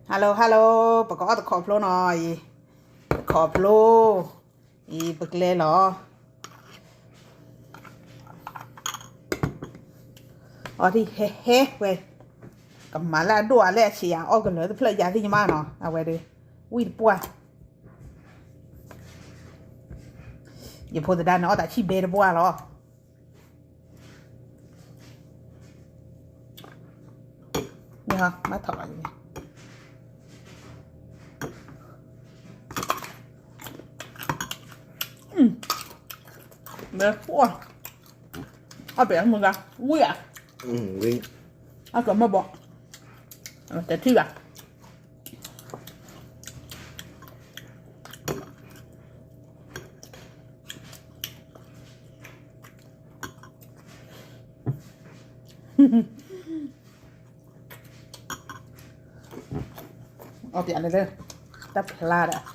Hello hello, ပကအီၣ်တခီဖျိနီၤအံၤ, တခီဖျိ, အံၤပကျဲလီၤ, အီထံဟဲဟဲဝဲ, ကမၤလၢအဒိၣ်အလဲၣ်အဆံးယၤ အီၣ်ကလၢၤတဖျၢၣ်ယၤသ့ၣ်ညါမးနီၤ အဝဲဒီး, ဝံၣ်တပှၢ်, ယဖိသဒါန့ၣ်အီၣ်တၢ်ဆံၣ်ဘဲတပှၢ်လီၤ. မ့ၢ်ထီၣ်လီၤန့ၣ်, မ့ၢ်, အီၣ်ပဲအမုၢ်ဂၤ ဝံၣ်ဧါ, အကမၢဘီ, တထံၣ်ဂၤ အီၣ်ပၠးလၢလၢ, တၢ်ဖျါဒီး,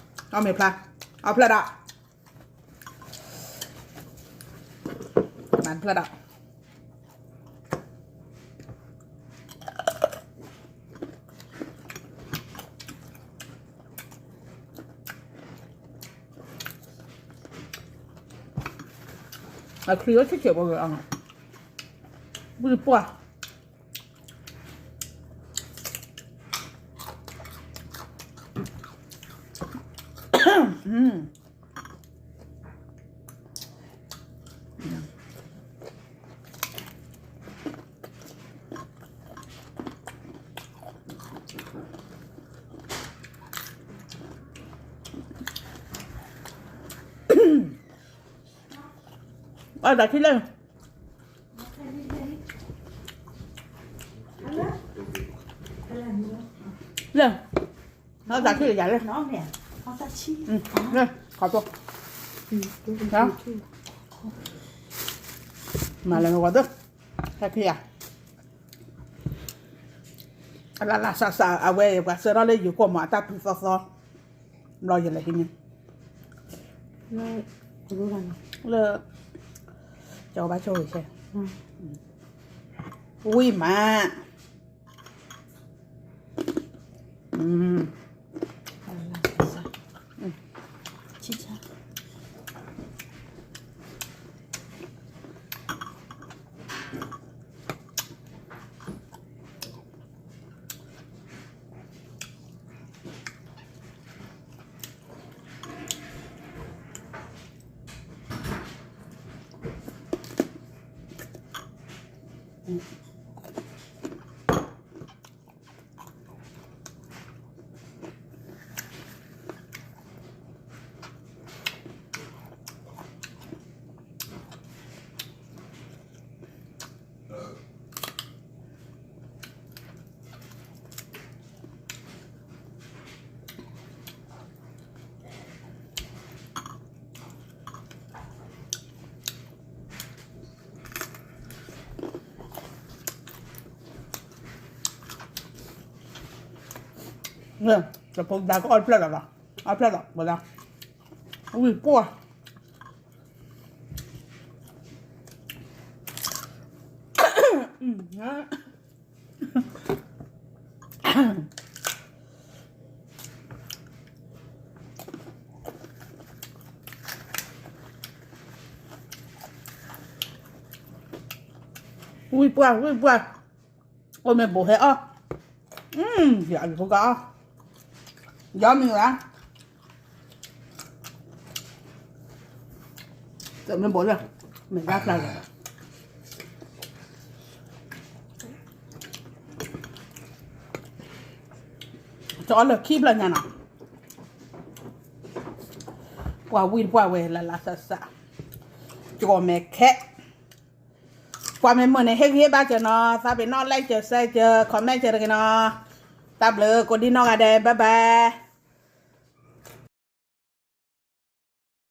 အီၣ်မ့ၢ်ဖျါ, အီၣ်ဖျါဒီး, မၤဖျါဒီး, အချံအီၣ်ဆံးဆံးဘၣ်, ဝံၣ်ပှၢ် အီၣ်တၢ်ထံၣ်လၢ, လၢ, အီၣ်တၢ်ထံၣ်လၢယၤလၢ, လၢ, ခီဖျိ, မၤလၢနဂီၢ်သၢ, ဟဲဖံးယၤ လၢလၢစးစး အဝဲပှၤဆှၢထီၣ်လၢယိၤကီၢ်မး အတၢ်ပျံၤသီသီ, ဘျီယလဲၤဟံးန့ၣ်, လၢ, ကဘၣ်ဆိၣ်ဂ့ၤဆဲ, ဝံၣ်မး, တဖိဒါကအီၣ်တဖျၢၣ်ဒီးလီၤ, အီၣ်ဖျၢၣ်ဒီး ဝံၣ်ပှၢ် ဝံၣ်ပှၢ် ဝံၣ်ပှၢ်, အိၣ်မ့ၢ်ဘိးဟဲအီၣ်, ယဖိကအီၣ်, ယီမ့ၢ်ဝဲ, တမ့ၢ်ဘိးလၢ, မ့ၢ်ဒၣ်ဖျါလၢ တအီၣ်လၢခံဖျၢၣ်ညါနီၤ, ပှၤဝံၣ်တပှၢ်ဝဲလၢလၢစၢ်စၢ်, ကီမဲာ်ခဲ, ကွၢ်မ့ၢ်မုာ်န့ၣ် ဟ့ၣ်ဂံၢ်ဟ့ၣ်ဘါစၢၤနီၤ, သးပ့ၤနီၣ် like စၢၤ share စၢၤ comment စၢၤတဂ့ၤနီၤ, တၢ်ဘျုးကိးဒံနီၢ်ဂၤဒဲး bye bye.